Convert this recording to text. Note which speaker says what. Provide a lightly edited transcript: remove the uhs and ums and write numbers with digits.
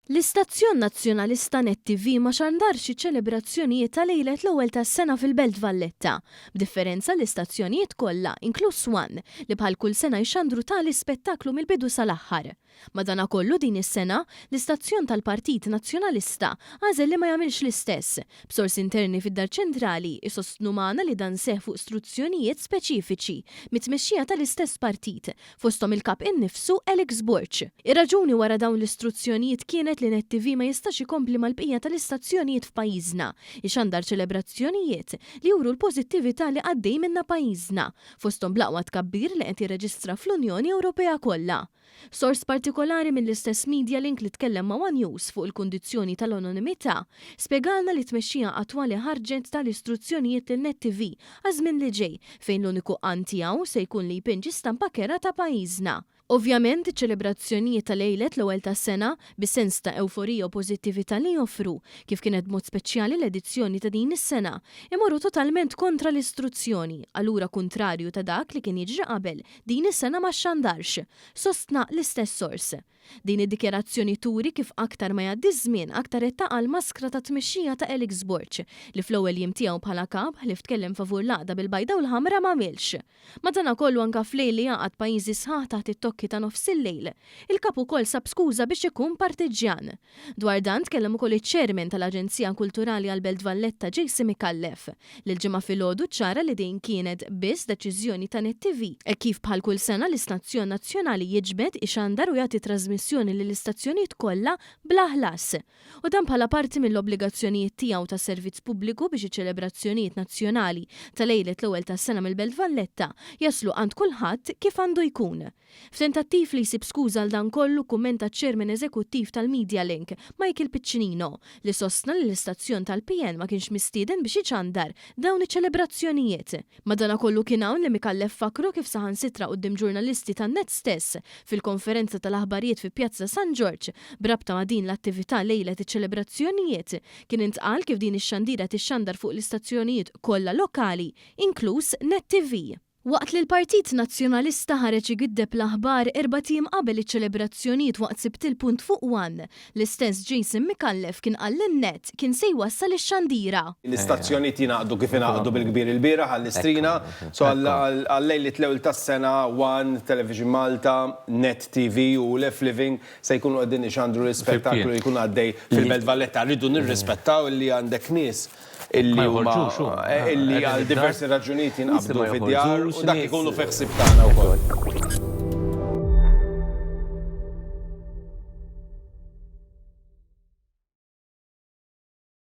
Speaker 1: L-istazzjon Nazzjonalista Net TV ma xandarx iċ-ċelebrazzjonijiet ta' lejlet l-Ewwel tas-Sena fil-Belt Valletta, b'differenza l-istazzjonijiet kollha, inkluż One, li bħal kull sena jxandru tali spettaklu mill-bidu sal-aħħar. Madanakollu din is-sena, l-istazzjon tal-Partit Nazzjonalista għażel li ma jagħmilx l-istess, b'sorsi interni fid-Dar Ċentrali jsostnu magħna li dan seħħ fuq struzzjonijiet speċifiċi mit-tmexxija tal-istess partit, fosthom il-Kap innifsu Alex Borg. Ir-raġuni wara dawn l-istruzzjonijiet kienet li Net TV ma jistax ikompli mal-bqija tal-istazzjonijiet f'pajjiżna jxandar ċelebrazzjonijiet li juru l-pożittività li għaddej minnha pajjiżna, fosthom bl-aqwa tkabbir li qed jirreġistra fl-Unjoni Ewropea kollha. Sors partikolari mill-istess Medialink li tkellem ma' one News fuq il-kundizzjoni tal-anonimità, spjegalna li t-tmexxija attwali ħarġet tali istruzzjonijiet lil Net TV għaż-żmien li ġej fejn l-uniku għan tiegħu se jkun li jpinġi stampa kerha ta' pajjiżna. Ovvjament iċ-ċelebrazzjonijiet ta' lejlet l-ewwel tas-sena, bis-sens ta' ewforija u pożittività li joffru, kif kienet b'mod speċjali l-edizzjoni ta' din is-sena, imorru totalment kontra l-istruzzjoni, allura kuntrarju ta' dak li kien jiġri qabel, din is-sena ma xxandarx, sostna l-istess sors. Din id-dikjarazzjoni turi kif aktar ma jgħaddi ż-żmien aktar qed taqa' l-maskra tat-tmexxija ta' Alex Borg, li fl-ewwel jiem tiegħu bħala Kap ħlief tkellem favur l-għaqda bil-bajda u l-ħamra m'għamilx. Madanakollu anke f'lejl li jgħaqqad pajjiżi sħaħ taħt it-tokki ta' nofsillejl, il-Kap ukoll sab skuża biex ikun partiġġjan. Dwar dan tkellem ukoll iċ-Chairman tal-Aġenzija Kulturali għall-Belt Valletta Jason Micallef, li l-Ġimgħa filgħodu ċċara li din kienet biss deċiżjoni ta' Net TV, hekk kif bħal kull sena l-istazzjon nazzjonali jiġbed, ixandar u jagħti trażmissjoni lill-istazzjonijiet kollha bla ħlas. U dan bħala parti mill-obbligazzjonijiet tiegħu ta' servizz pubbliku biex iċ-ċelebrazzjonijiet nazzjonali ta' lejlet l-ewwel tas-sena mill-Belt Valletta jaslu għand kulħadd kif għandu jkun. F'tentattiv li jsib skuża għal dan kollu kkummenta ċ-Chairman Eżekuttiv tal-MediaLink, Michael Piccinino, li sostna li l-istazzjon tal-PN ma kienx mistieden biex iċandar dawn iċ-ċelebrazzjonijiet. Madanakollu kien hawn li Micallef fakkru kif saħansitra quddiem ġurnalisti tan-Net stess fil-konferenza tal-aħbarijiet fi Pjazza San Ġorġ b'rabta ma' din l-attività lejlet iċ-ċelebrazzjonijiet kien intqal kif din ix-xandira tixxandar fuq l-istazzjonijiet kollha lokali inkluż Net TV. Waqt li l-Partit Nazzjonalista ħareġ igiddeb l-aħbar erbat ijiem qabel iċ-ċelebrazzjonijiet waqt Sibt il-Punt fuq One, l-istess Jason Micallef kien qal li n-Net kien se jwassal ix-xandira.
Speaker 2: L-istazzjonijiet jingħaqdu kif ingħaqdu bil-kbir ilbieraħ għall-Istrina, so għal-lejliet l-ewwel tas-sena One, Television Malta, Net TV u Lef Living se jkunu qegħdin ixandru l-ispettaklu li jkun għaddej fil-Belt Valletta. Rridu nirrispettaw li għandek nies illi huma illi għal diversi raġunijiet jinqabdu fid-djar u dak ikunu fi ħsieb tagħna wkoll.